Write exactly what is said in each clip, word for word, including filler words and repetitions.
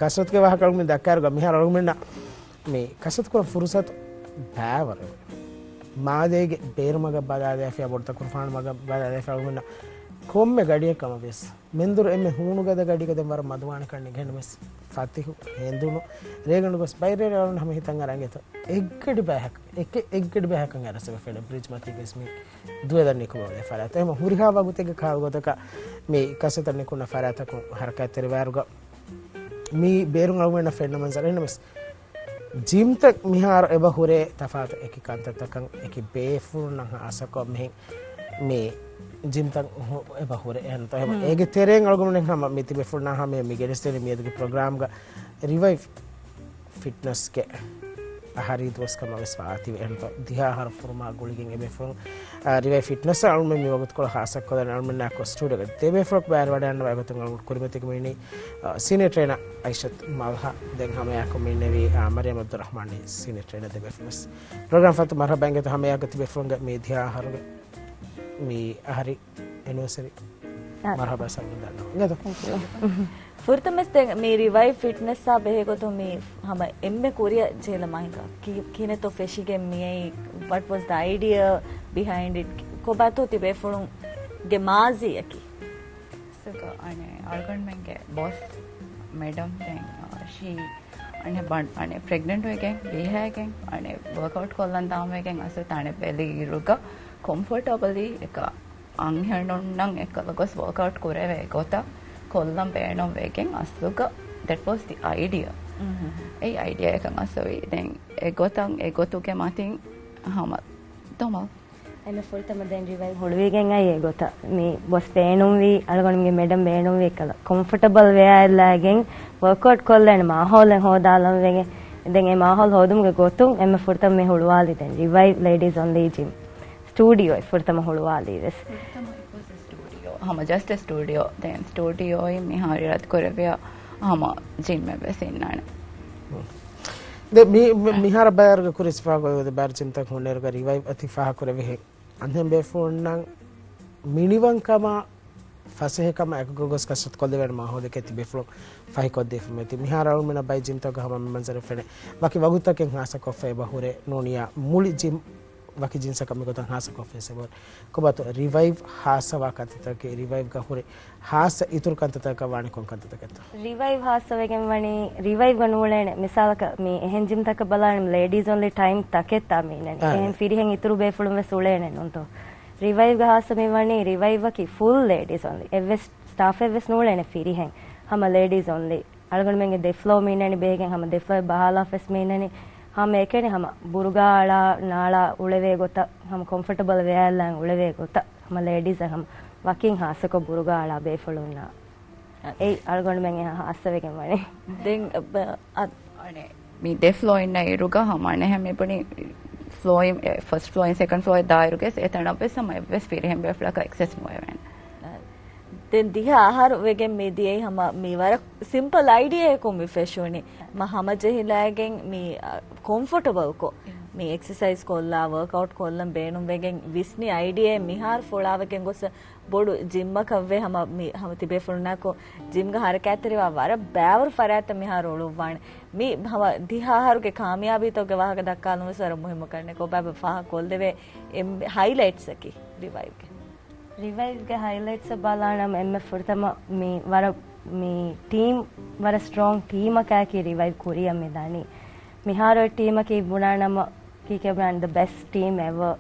ކަސްރަތުގެ ވާހަކަ އަޅުގަނޑު ދައްކާއިރުގަ މިހާރު އަޅުގަނޑުމެންނަށް މި ކަސްރަތު ކުރަން ފުރުސަތު ބައިވަރު އެވެ. މާލޭގެ ބޭރު މަގަށް ބަލާލާފިޔާ، ބޮޑު ތަކުރުފާނު މަގަށް ބަލާލާފިޔާ އަޅުގަނޑުމެންނަށް ކޮންމެ ގަޑިއަކަށް ކަމަށް ވިޔަސް މެންދުރު އެންމެ ހޫނުގަދަ ގަޑިގަ ދެން ވަރަށް މަދުވާނެ ކަން ނިގެން ވެސް ފަތިހު ހެނދުނު ރޭގަނޑު ގޮސް ބައިރޭރޭ އަޅުގަނޑު ހަމަ ހިތަށް އަރަން އެތަ އެއްގަޑި ބަޔަކަށް އެކެއް އެއްގަޑި ބަޔަކަށް އަރަސް އެވެ. ފެޑަ ބްރިޖް މަތީގަސް މި ދުވެލަށް ނިކުމެވޭ ފަރާތް. އެހެން ހުރިހާ ވަގުތެއްގެ ކާލު ގޮތަކަށް މި ކަސްރަތަށް ނިކުންނަ ފަރާތްތަކުން ހަރަކާތްތެރިވާއިރުގަ މި ބޭރުން އަޅުގަނޑަށް ފެންނަ މަންޒަރު އެހެންނަމަސް ޖިމްތައް މިހާރު އެބަ ހުރޭ ތަފާތު އެކި ކަންތައްތަކަށް އެކި ބޭފުޅުންނަށް ހާއްސަކޮށް މިހެން މި ޖިމްތައް ހު-، އެބަ ހުރޭ. އެހެންތޯ އެހެން އޭގެ ތެރެއިން އަޅުގަނޑުމެން ހަމަ މި ތިބޭފުޅުންނާ ހަމަ މި ގެނެސްދެނީ މިއަދުގެ ޕްރޮގްރާމްގަ ރިވައިވް ފިޓްނަސްގެ އަހަރީ ދުވަސް ކަމަށް ވެސް ވާތީވެ. އެހެންތޯ ދިހަ އަހަރު ފުރުމާ ގުޅިގެން އެބޭފުޅުން، އާ، ރިވައި ފިޓްނަސް އަޅުމެން މި ވަގުތުކޮޅަށް ހާއްސަކޮށްލަން އަޅުމެންނާކޮ ސްޓޫޑިއޯގަ ދެބޭފުޅަކު ބައިވެރިވަޑައިގަންނަވާ އެގޮތުން އަޅުގަނޑު ކުރިމަތިލުމީ، އާ، ސީނިއަރ ޓްރޭނަރ އައިޝަތު މަލްހާ ދެން ހަމަޔާކޮ މިންނެވީ، އާ، މަރިޔަމް އަބްދުއްރަހްމާން ސީނިއަރ ޓްރޭނަރ ދެބޭފުޅުން ވެސް. ޕްރޮގްރާމް ފަތު މަރްހަބާ އިނގޭތޯ ހަމަޔާކޮ ތިބޭފުޅުންގެ މި ދިހަ އަހަރުގެ މި އަހަރީ އެނިވަރސަރީ. އާ. މަރްހަބާ ސަމީ ދަންނަވަން. އިނގޭތޯ. ތެންކް ޔޫ. ފުރަތަމަސް ދެން މި ރިވައިވް ފިޓްނަސްއާ ބެހޭގޮތުން މި ހަމަ އެންމެ ކުރިއަށް ޖެހިލަ މަހިންގާ ކި-، ކިހިނެއްތޯ ފެށިގެން މިއައީ؟ What was the idea behind it? ކޮބާތޯ ތިބޭފުޅުންގެ މާޒީއަކީ؟ ސުގަ އަނެއް އަޅުގަނޑުމެންގެ ބޮސް މެޑަމް ދެން، އާ، ޝީ އަނެއް ބަން-، އަނެއް ޕްރެގްނެންޓް ވެގެން ވީހައިގެން އަނެއް ވަރކްއައުޓް ކޮށްލަން ދާން ވެގެން އަސްލު ތާނެ ބެލި އިރުގަ ކޮމްފަޓަބަލީ އެކަ އަންހެނުންނަށް އެކަލަ ގޮސް ވަރކްއައުޓް ކުރެވޭ ގޮތަށް ކޮށްލަން ބޭނުން ވެގެން އަސްލުގަ that was the idea. އެއީ އައިޑިއާ އެކަން އަސްލުވީ. ދެން އެގޮތަށް އެގޮތުގެ މަތިން ހަމަ ދޮމަލް. އެންމެ ފުރަތަމަ ދެން ރިވައިވް ހުޅުވިގެން އައި އެގޮތަށް މި ބޮސް ބޭނުންވީ، އަޅުގަނޑުމެންގެ މެޑަމް ބޭނުންވީ އެކަލަ ކޮމްފަޓަބަލް ވެޔާ އެއްލާގެން ވަރކްއައުޓް ކޮށްލޭނެ މާހައުލެއް ހޯދާލަން ވެގެން. ދެން އެ މާހައުލް ހޯދުމުގެ ގޮތުން އެންމެ ފުރަތަމަ މި ހުޅުވާލީ ދެން ރިވައިވް ލޭޑީސް އޮންލީ ޖިމް ސްޓޫޑިއޯ ފުރަތަމަ ހުޅުވާލީ ވެސް. ފުރަތަމަ it was a studio. ހަމަ ޖަސްޓް ސްޓޫޑިއޯ. ދެން ސްޓޫޑިއޯއިން މިހާރު އިރާދަ ކުރެއްވިޔާ ހަމަ ޖިމް އެއް ވެސް އިންނާނެ. ދެ މި-، މި-، މިހާރަށް ބައިވަރުގެ ކުރިސް ފާގޮތް ދެ ބައިވަރު ޖިމްތައް ހުންނައިރުގަ ރިވައިވް އަތި ފާހަގަކުރެއްވިހެން އަންހެން ބޭފުޅުންނަށް މިނިވަންކަމާ ފަސޭހަކަމާ އެކުގަ ގޮސް ކަސްރަތު ކޮށްދެވޭނެ މާހައުލެކޭ ތިބޭފުޅުން ފަހިކޮށްދީފަ މެތި. މިހާރު އަޅުމެންނަށް ބައި ޖިމްތަކުގަ ހަމަ މި މަންޒަރެއް ފެނޭ. ވަކި ވަގުތަކެއް ހާއްސަކޮށްފަ އެބަ ހުރޭ ނޫނިޔާ މުޅި ޖިމް ވަކި ޖިންސަކަށް މިގޮތަށް ހާއްސަކޮށްފައި ސެބަ. ކޮބާތޯ ރިވައިވް ހާއްސަވާ ކަންތައްތަކެއް، ރިވައިވްގަ ހުރި ހާއްސަ އިތުރު ކަންތައްތަކަށް ވާނީ ކޮން ކަންތައްތަކެއްތޯ؟ ރިވައިވް ހާއްސަވެގެން ވަނީ، ރިވައިވްގަ ނޫޅޭނެ، މިސާލަކަށް މި އެހެން ޖިމްތަކަށް ބަލާނަމަ ލޭޑީސް އޮންލީ ޓައިމް ތަކެއްތާ މި އިންނަނީ. އާ، އެހެން ފިރިހެން އިތުރު ބޭފުޅުން ވެސް އުޅޭނެ ނޫންތޯ؟ ރިވައިވްގަ ހާއްސަ މި ވަނީ، ރިވައިވްއަކީ ފުލް ލޭޑީސް އޮންލީ. އެއްވެސް ސްޓާފެއް ވެސް ނޫޅޭނެ ފިރިހެން. ހަމަ ލޭޑީސް އޮންލީ. އަޅުގަނޑުމެންގެ ދެ ފްލޯ މި އިންނަނީ ބޭގެން ހަމަ ދެ ފްލޯއެއް ބަހާލާފަ ވެސް މި އިންނަނީ. ހަމަ އެކަނި ހަމަ ބުރުގާ އަޅާ ނާޅާ އުޅެވޭ ގޮތަށް ހަމަ ކޮމްފަޓަބަލް ވެޔާ އެއްލާން އުޅެވޭ ގޮތަށް ހަމަ ލޭޑީސްއަށް ހަމަ ވަކިން ހާއްސަކޮށް ބުރުގާ އަޅާ ބޭފުޅުންނާ. އެއީ އަޅުގަނޑުމެން އެހާ ހާއްސަވެގެން ވަނީ. ދެން، އަ، އަ، އަނެ، މި ދެ ފްލޯ އިންނަ އިރުގަ ހަމަ އަނެއްހެން މިބުނި ފްލޯއިން، އެ، ފަސްޓް ފްލޯއިން ސެކަންޑް ފްލޯއަށް ދާއިރުގެ އެތަނަށް ވެސް ހަމަ އެއްވެސް ފިރިހެން ބޭފުޅަކަށް އެކްސެސް ނުވެވޭނެ. ދެން ދިހަ އަހަރު ވެގެން މި ދިޔައީ ހަމަ މި ވަރަށް ސިމްޕަލް އައިޑިއާއަކުން މި ފެށުނީ. މަ ހަމަޖެހިލައިގެން މި، އަ، ކޮމްފަޓަބަލްކޮށް، މި އެކްސަސައިޒް ކޮށްލާ، ވަރކްއައުޓް ކޮށްލަން ބޭނުންވެގެން ވިސްނި އައިޑިއާއެއް މިހާރު ފޮޅާވެގެން ގޮސް ބޮޑު ޖިމްއަކަށްވެ ހަމަ މި ހަމަ ތިބޭފުޅުންނާކު ޖިމްގަ ހަރަކާތްތެރިވާ ވަރަށް ބައިވަރު ފަރާތްތައް މިހާރު އުޅުއްވާނެ. މި ހަމަ ދިހަ އަހަރުގެ ކާމިޔާބީތަކުގެ ވާހަކަ ދައްކާލުން ވެސް ވަރަށް މުހިއްމު ކަންނެއް. ކޮބާބަ ފާހަގަ ކޮށްދެވޭ އެންމެ ހައިލައިޓްސްއަކީ ރިވައިވްގެ؟ ރިވައިވްގެ ހައިލައިޓްސް ބަލާނަމަ އެންމެ ފުރަތަމަ މި ވަރަށް މި ޓީމް ވަރަށް ސްޓްރޮންގް ޓީމަކާއެކީ ރިވައިވް ކުރިއަށް މި ދަނީ. މިހާރު އެ ޓީމަކީ ބުނާނަމަ ކީކޭ ބުނާނީ ދަ ބެސްޓް ޓީމް އެވަ.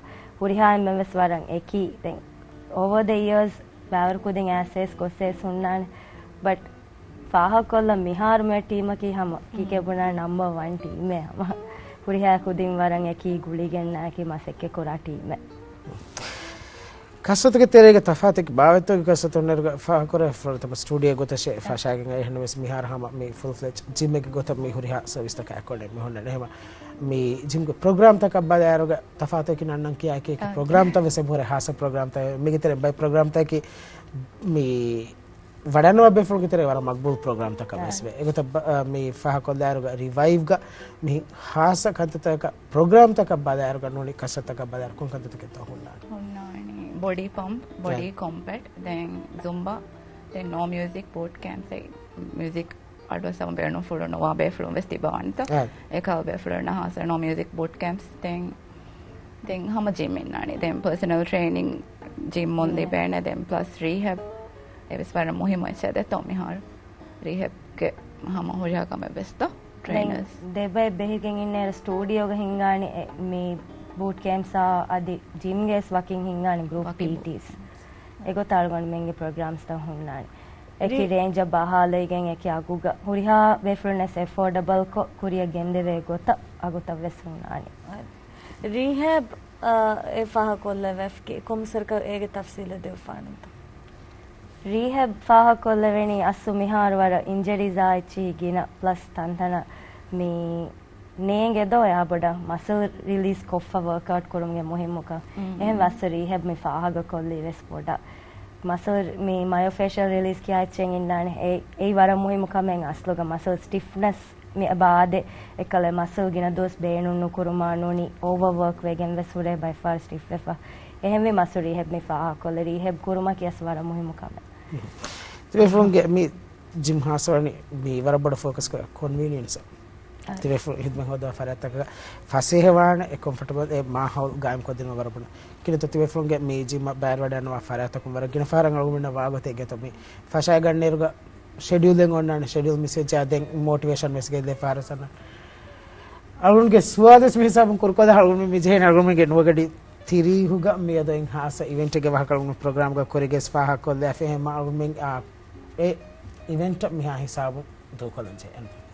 ހުރިހާ އެންމެން ވެސް ވަރަށް އެކީ. ދެން އޯވަރ ދަ އިޔާސް ބައިވަރު ކުދިން އައިސް އައިސް ގޮސް އައިސް ހުންނާނެ. ބަޓް ފާހަގަކޮށްލަން މިހާރު މި ޓީމަކީ ހަމަ ކީކޭ ބުނާ ނަމްބަރ ވަން ޓީމެއް ހަމަ. ހުރިހާ ކުދިން ވަރަށް އެކީ ގުޅިގެންނާކީ މަސައްކަތް ކުރާ ޓީމެއް. ކަސްރަތުގެ ތެރޭގަ ތަފާތެއް ބާވަތްތަކުގެ ކަސްރަތު ހުންނައިރުގަ ފާހަގަކުރެވޭ ފުރަތަމަ ސްޓޫޑިއޯ ގޮތަށޭ ފަށާގެން އައި އެހެންނަމަވެސް މިހާރު ހަމަ މި ފުލް ފްލެޖް ޖިމެއްގެ ގޮތަށް މި ހުރިހާ ސަރވިސްތަކާ އެކޮށް މި ހުންނަނީ. ހަމަ މި ޖިމްގެ ޕްރޮގްރާމްތަކަށް ބަލާއިރުގަ ތަފާތަކީ ނަންނަން ކިޔާ އެކި އެކި ޕްރޮގްރާމްތައް ވެސް އެބަހުރޭ ހާއްސަ ޕްރޮގްރާމްތައް. މިގެ ތެރެ ބައި ޕްރޮގްރާމްތަކީ މި ވަޑަންނަވާ ބޭފުޅުންގެ ތެރޭ ވަރަށް މަގްބޫލް ޕްރޮގްރާމްތަކަށް ވެސް ވޭ. އެގޮތަށް ބަ-، އަ، މި ފާހަގަކޮށްލާއިރުގަ ރިވައިވްގަ މި ހާއްސަ ކަންތައްތަކަށް ޕްރޮގްރާމްތަކަށް ބަލާއިރުގަ ނޫނީ ކަސްރަތަކަށް ބަލާއިރު ކޮން ކަންތައްތަކެއްތޯ ހުންނާނީ؟ ހުންނާނީ ބޮޑީ ޕަމްޕް، ބޮޑީ ކޮމްބެޓް، ދެން ޒުމްބާ، ދެން ނޯ މިއުޒިކް ބޫޓް ކެމްޕް، މިއުޒިކް އަޑުއައްސަމުން ބޭނުންފުޅު ނުވާ ބޭފުޅުން ވެސް ތިބާނެތަ؟ އެ. އެކަހަލަ ބޭފުޅުންނަށް ހާސްވެ ނޯ މިއުޒިކް ބޫޓް ކެމްޕްސް ދެން، ދެން ހަމަ ޖިމް އިންނާނެ. ދެން ޕާސަނަލް ޓްރެއިނިން ޖިމް އޮންލީ ބޭނެ. ދެން ޕްލަސް ރީހެބް އެވެސް ވަރަށް މުހިއްމު އެއްޗެއް ދެތޯ މިހާރު. ރީހެބްގެ ހަމަ ހުރިހާ ކަމެއް ވެސްތޯ. ދެން ޓްރެއިނަރސް. ދެބައި ބެހިގެން އިންނައިރު ސްޓޫޑިއޯގަ ހިންގާނެ އެ، މި ބޫޓް ކެމްޕްސްއާ އަދި ޖިމްގެ ވެސް ވަކިން ހިންގާނެ ގްރޫޕް ވަކިން. ޕީޓީސް. އެގޮތަށް އަޅުގަނޑުމެންގެ ޕްރޮގްރާމްސްތައް ހުންނާނެ. އެކި ރީ- ރޭންޖަށް ބަހާލައިގެން އެކި އަގުގަ ހުރިހާ ބޭފުޅުންނަށް އެފޯޑަބަލްކޮށް ކުރިއަށް ގެންދެވޭ ގޮތަށް އަގުތައް ވެސް ހުންނާނެ. ރީހެބް، އާ، އެ ފާހަގަކޮށްލެވެފަ ކޮންމެސް އެކަ އޭގެ ތަފްސީލެއް ދެއްވާނެތަ؟ ރީހެބް ފާހަގަކޮށްލެވެނީ އަސްލު މިހާރު ވަރަށް އިންޖަރީސް އާ އެއްޗިހި ގިނަ ޕްލަސް ތަންތަނަށް މި ނޭނގެދޯ އެއާ ބޮޑަށް މަސަލް ރިލީސް ކޮށްފަ ވަރކްއައުޓް ކުރުމުގެ މުހިއްމުކަން. އެހެން އަސްލު ރީހެބް މި ފާހަގަކޮށްލީ ވެސް ބޮޑަށް. މަސަލް މި މަޔޮފޭޝަލް ރިލީސް ކިޔާ އެއްޗެއް އިންނާނެ. އެ، އެއީ ވަރަށް މުހިއްމު ކަމެއް އަސްލުގަ މަސަލް ސްޓިފްނަސް މި ބާދެ އެކަލޭ މަސަލް ގިނަ ދުވަސް ބޭނުން ނުކުރުމާ ނޫނީ އޯވަރ ވަރކް ވެގެން ވެސް ހުރޭ ބައި ފާރު ސްޓިފް ވެފަ. އެހެންވީ މަސަލް ރީހެބް މި ފާހަގަކޮށްލެ ރީހެބް ކުރުމަކީ އަސްލު ވަރަށް މުހިއްމު ކަމެއް. ތިބޭފުޅުންގެ މި ޖިމް ހާސްވަނީ މި ވަރަށް ބޮޑަށް ފޯކަސް ކޮންވީނިއެންސް. ތިބޭފުޅުން ހިދުމަތް ހޯދާ ފަރާތްތަކަށް ފަސޭހަވާނެ އެ ކޮމްފަޓަބަލް އެ މާހައުލް ގާއިމްކޮށްދިނުމަށް ވަރަށް ބުނަން. ކިރިތު ތިބޭފުޅުންގެ މި ޖިމްއަށް ބައިވެރިވަޑައިގަންނަވާ ފަރާތްތަކުން ވަރަށް ގިނަ ފަހަރަށް އަޅުގަނޑުމެންނަށް ވާގޮތެއް ގެތޯ މި ފަށާގަންނައިރުގަ ޝެޑިއުލެއް އޮންނާނެ. ޝެޑިއުލް މިސް ވެއްޖާ ދެން މޯޓިވޭޝަން ވެސް ގެއްލޭ ފަހަރަށް ސަންނަ. އަޅުގަނޑުގެ ސުވާލު ވެސް މި ހިސާބުން ކުރުކޮށްލާ އަޅުގަނޑު މި ޖެހޭނެ އަޅުގަނޑުގެ ނުވަގަޑި ތިރީހުގަ މިއަދު އިން ހާއްސަ އިވެންޓެއްގެ ވާހަކަ އަޅުގަނޑު ޕްރޮގްރާމްގަ ކުރިގެސް ފާހަގަކޮށްލައިފި. އެހެންމަ އަޅުގަނޑުމެން އާ، އެ އިވެންޓަށް މިހާ ހިސާބުން ދޫކޮށްލަން ޖެހޭނެ.